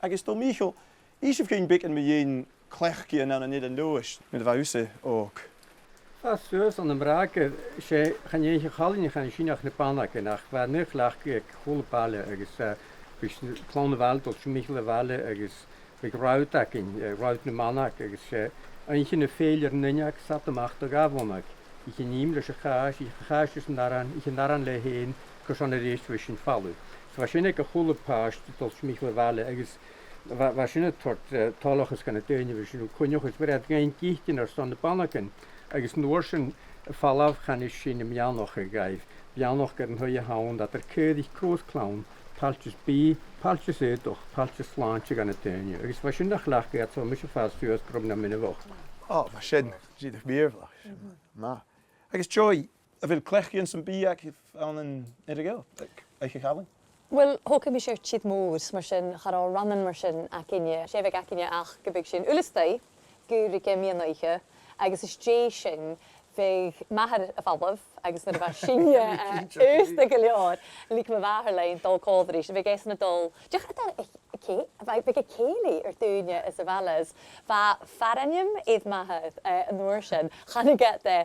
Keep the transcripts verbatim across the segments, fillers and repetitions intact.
Agus a Mhìcheil, innsibh dhuinn beagan mu dheidhinn cleachdaidhean ann an Eilean Leòdhais nuair a bha thusa òg. Bha suas ann am Bràgar, 's e, chan e Oidhche Challainn a chanas sinn ach na Banagan, ach bha an aon chleachdadh aig a h-uile baile agus, eh, bha clann a' bhaile a' dol timcheall a' bhaile agus bha rathad againn, eh, Rathad nam Banag, agus, eh, oidhche na fèill air an uinneag, 's iad a-mach do dhà bhanag. Oidhche an ìm leis a' chàis, oidhche a' chàis leis an aran, oidhche an aran leatha fhèin, gus an uair sin bha sinn a' falbh. So bha sin aig a h-uile pàiste a' dol timcheall a' bhaile, agus bha, bha sin a' toirt, eh, toileachas dha na daoine a bha sin a' coinneachadh, is bha iad a' gabhail gitean airson na banagan, agus an uair sin a' falbh chanas sinn am beannachd dhaibh, beannachd air an taigh a th' ann, eadar caoraich, crodh is clann, pailteas bìdh, pailteas aodach, pailteas slàinte dha na daoine, agus bha sin na chleachdadh iad, so mise a' fàs suas gu robh mi nam inbheach. Ò, bha sin dìreach mìorbhaileach. Math. Agus Joy, a bheil cleachdaidhean sam bith agaibh ann an Earra-Ghàidheal, aig, aig a' Challainn? Uill, thogadh mise air tìr-mòr, mar sin cha robh rannan mar sin againne, 's e a bhiodh againne ach gum biodh sinn uile a-staigh gu ruige meadhan-oidhche, agus às dèidh sin bhiodh m' athair a' falbh, agus nuair a bha sinne, eh, aosta gu leòr, leig mo mhàthair leinn dol còmhla ris, bhiodh esan a' dol, dìreach a' dol a, a cè-, bha, bhiodh e a' cèilidh air daoine às a' bhaile, is bha far-ainm air m' athair, eh, an uair sin, chanadh iad e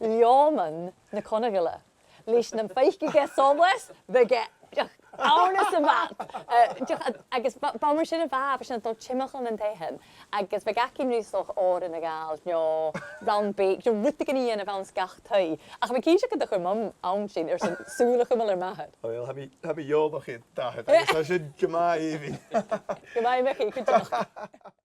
Leòman na Conaghaile. Leis nam faiceadh e solas, bhiodh e, dìreach, ann is a' bhad. Eh, dìreach, agus b', b' ann mar sin a bha, bha sinn a' dol timcheall nan taighean, agus bhiodh againn uaireannan òran a ghabhail, no rann beag, no rudeigin a dhèanamh anns gach taigh. Ach bha mi cinnteach gun do chuir Mam ann sin airson sùil a chumail air m' athair. Ò, uill, tha mi, tha mi eòlach air d' athair, agus tha sin gu math èibhinn. Gu math èibhinn, cuideachd.